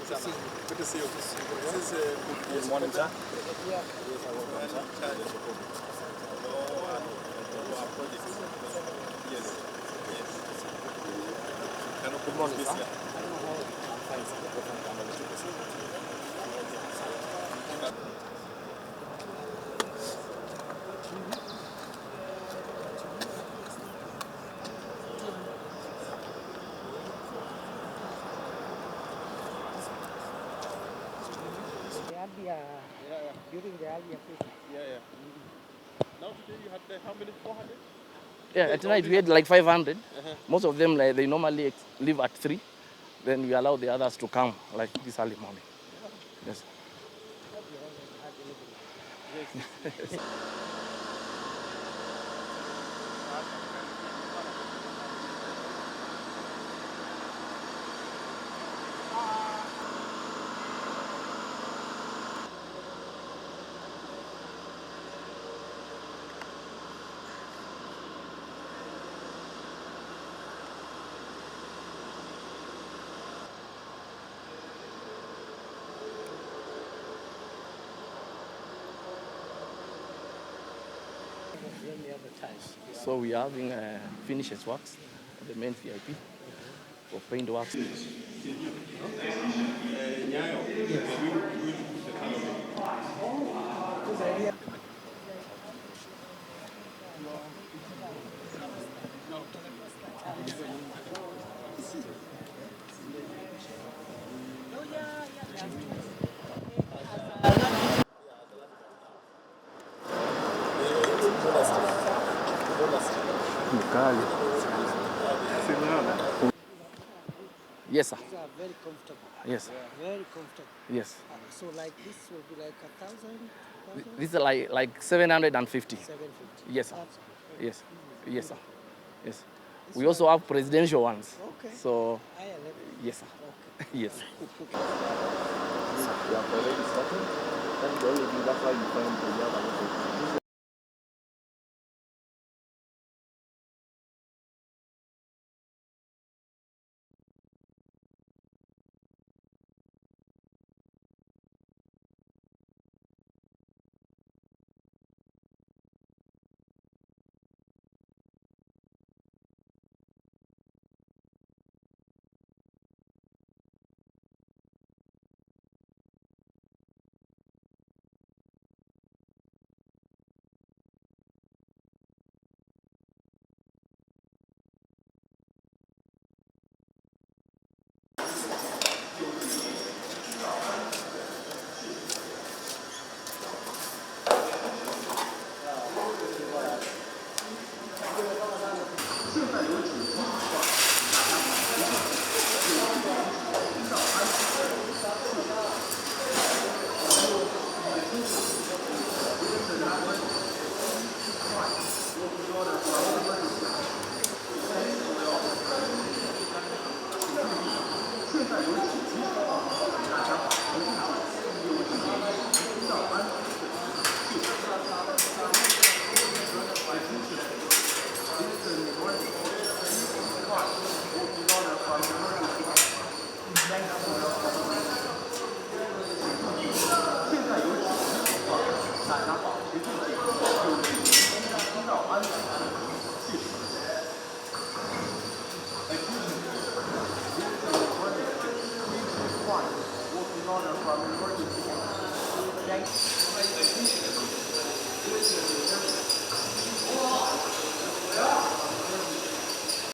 Sana. Good to see you. This is Good morning, sir. Yeah. Welcome, sir. Our projects. Yes. Yes. Good morning, sir. I'm fine, sir. Good to see you. Yeah. During the earlier phase. Yeah. Now today you had how many? 400? Yeah, at night we had like 500. Most of them, like, they normally leave at 3. Then we allow the others to come like this early morning. Yes. Yes. So we are having finishes works, the main VIP for paint works. Yes, sir. These are very comfortable. Yes. Very comfortable. Yes. So like this will be like 1,000, This is like 750. 750. Yes, sir. That's good. Yes. Yes, sir. Yes. We also have presidential ones. Okay. So, Higher level. yes, sir. Okay. Yes. We have already started. That's the only thing. That's why you find we have a lot of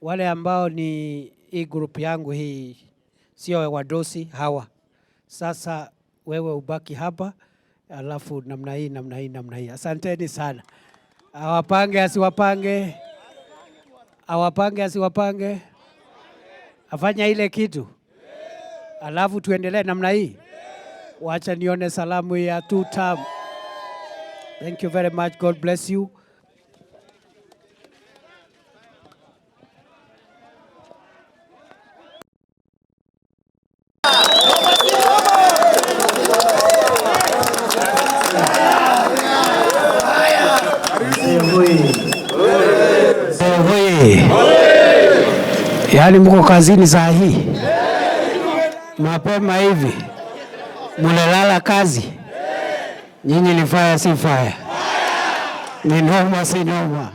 Wale ambao ni hii group yangu hii sio wadosi hawa. Sasa wewe ubaki hapa, alafu namna hii, namna hii, namna hii. Asanteni sana. Awapange asiwapange, awapange asiwapange, afanya ile kitu, alafu tuendelee namna hii. Wacha nione salamu ya two term. Thank you very much. God bless you. Yaani mko kazini saa hii, Mapema hivi mulelala kazi? Nyinyi ni fire, si fire? Ni noma, si noma?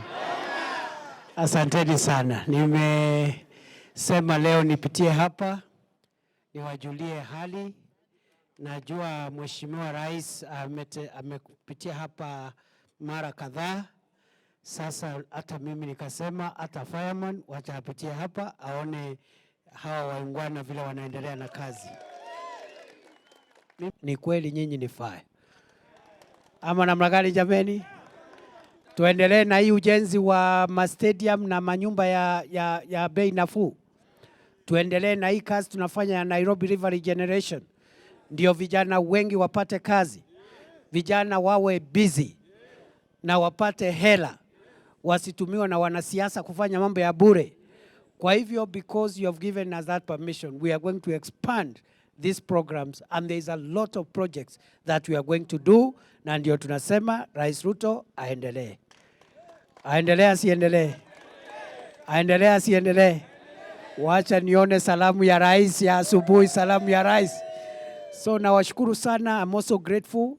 Asanteni sana. Nimesema leo nipitie hapa niwajulie hali. Najua Mheshimiwa Rais amepitia hapa mara kadhaa. Sasa hata mimi nikasema hata fireman wacha apitie hapa aone hawa waungwana vile wanaendelea na kazi. Ni kweli nyinyi ni fire ama namna gani jameni? Tuendelee na hii ujenzi wa mastadium na manyumba ya bei nafuu. Tuendelee na hii kazi tunafanya ya Nairobi River Regeneration, ndio vijana wengi wapate kazi, vijana wawe busy na wapate hela, wasitumiwe na wanasiasa kufanya mambo ya bure. Kwa hivyo, because you have given us that permission, we are going to expand these programs and there is a lot of projects that we are going to do, na ndio tunasema Rais Ruto aendelee. Aendelee asiendelee? Aendelee asiendelee? Wacha nione salamu ya rais ya asubuhi, salamu ya rais. So nawashukuru sana. I'm also grateful.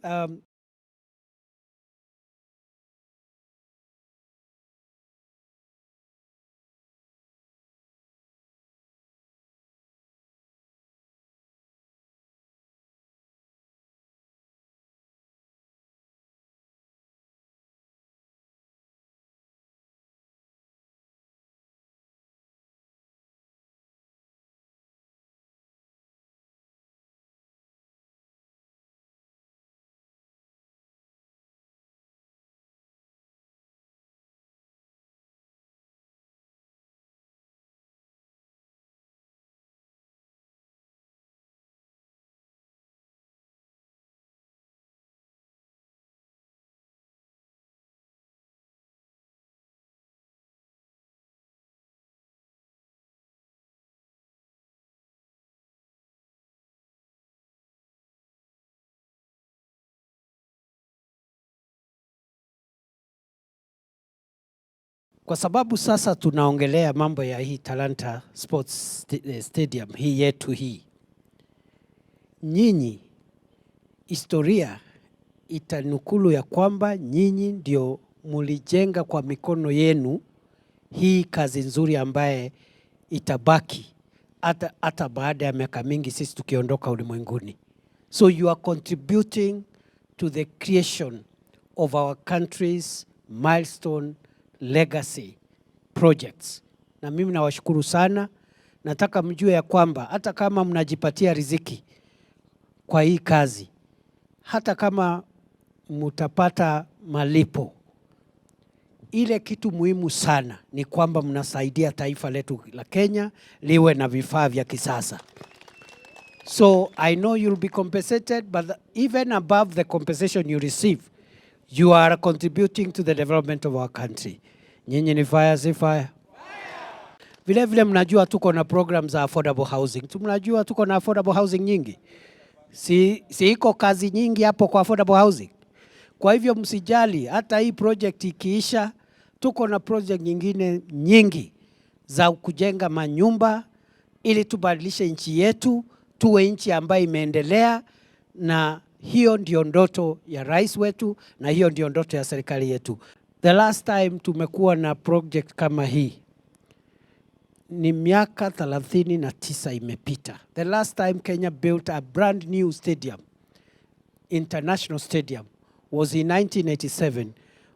Kwa sababu sasa tunaongelea mambo ya hii Talanta Sports Stadium hii yetu hii. Nyinyi, historia itanukulu ya kwamba nyinyi ndio mulijenga kwa mikono yenu hii kazi nzuri ambaye itabaki hata baada ya miaka mingi sisi tukiondoka ulimwenguni. So you are contributing to the creation of our country's milestone legacy projects. Na mimi nawashukuru sana. Nataka mjue ya kwamba hata kama mnajipatia riziki kwa hii kazi, hata kama mutapata malipo, ile kitu muhimu sana ni kwamba mnasaidia taifa letu la Kenya liwe na vifaa vya kisasa. So I know you'll be compensated, but even above the compensation you receive, you are contributing to the development of our country. Nyinyi ni fire, si fire? Vile vile mnajua tuko na program za affordable housing. Mnajua tuko na affordable housing nyingi. Si iko kazi nyingi hapo kwa affordable housing. Kwa hivyo msijali, hata hii project ikiisha, tuko na project nyingine nyingi za kujenga manyumba ili tubadilishe nchi yetu, tuwe nchi ambayo imeendelea, na hiyo ndio ndoto ya rais wetu na hiyo ndio ndoto ya serikali yetu. The last time tumekuwa na project kama hii ni miaka 39 imepita. The last time Kenya built a brand new stadium, international stadium, was in 1987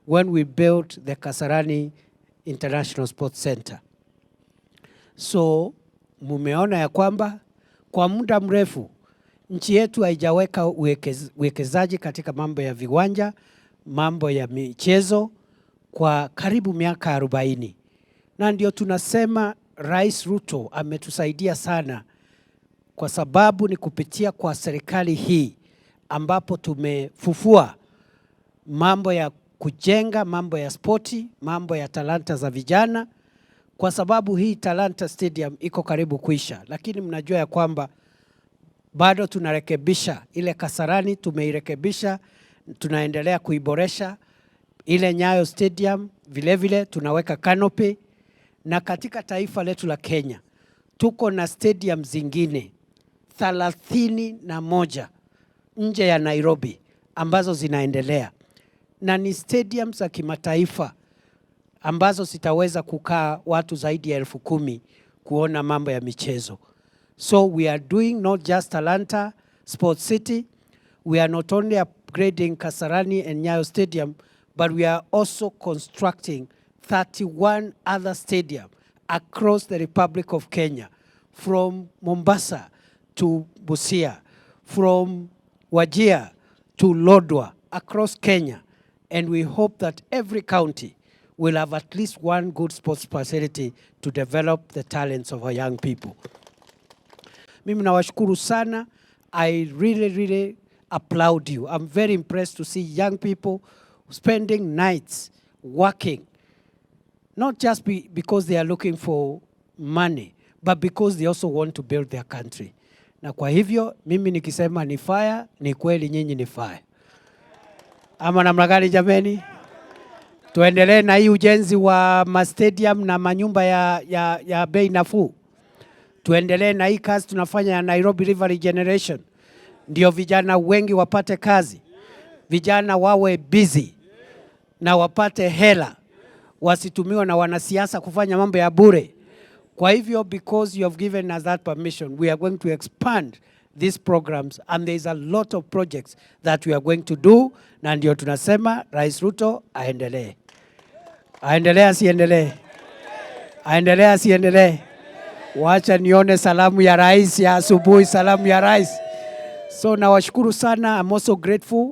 when we built the Kasarani International Sports Center. So mumeona ya kwamba kwa muda mrefu nchi yetu haijaweka uwekezaji katika mambo ya viwanja, mambo ya michezo kwa karibu miaka 40. Na ndio tunasema Rais Ruto ametusaidia sana, kwa sababu ni kupitia kwa serikali hii ambapo tumefufua mambo ya kujenga, mambo ya spoti, mambo ya talanta za vijana, kwa sababu hii Talanta Stadium iko karibu kuisha, lakini mnajua ya kwamba bado tunarekebisha ile Kasarani, tumeirekebisha, tunaendelea kuiboresha ile Nyayo Stadium, vile vile tunaweka canopy. Na katika taifa letu la Kenya tuko na stadium zingine 31 nje ya Nairobi ambazo zinaendelea na ni stadium za kimataifa ambazo zitaweza kukaa watu zaidi ya 10,000 kuona mambo ya michezo. So we are doing not just Talanta Sports City, we are not only upgrading Kasarani and Nyayo Stadium, but we are also constructing 31 other stadium across the Republic of Kenya, from Mombasa to Busia, from Wajir to Lodwar, across Kenya. And we hope that every county will have at least one good sports facility to develop the talents of our young people. Mimi nawashukuru sana. I really, really applaud you. I'm very impressed to see young people spending nights working, not just because they are looking for money, but because they also want to build their country. Na kwa hivyo mimi nikisema ni fire, ni kweli nyinyi ni fire. Ama namna gani jameni? Tuendelee na hii ujenzi wa mastadium na manyumba ya bei nafuu. Tuendelee na hii kazi tunafanya ya Nairobi River Regeneration, ndio vijana wengi wapate kazi, vijana wawe busy na wapate hela, wasitumiwe na wanasiasa kufanya mambo ya bure. Kwa hivyo, because you have given us that permission, we are going to expand these programs and there is a lot of projects that we are going to do, na ndio tunasema Rais Ruto aendelee. Aendelee asiendelee? Aendelee asiendelee? Wacha nione salamu ya rais ya asubuhi, salamu ya rais. So nawashukuru sana. I'm also grateful.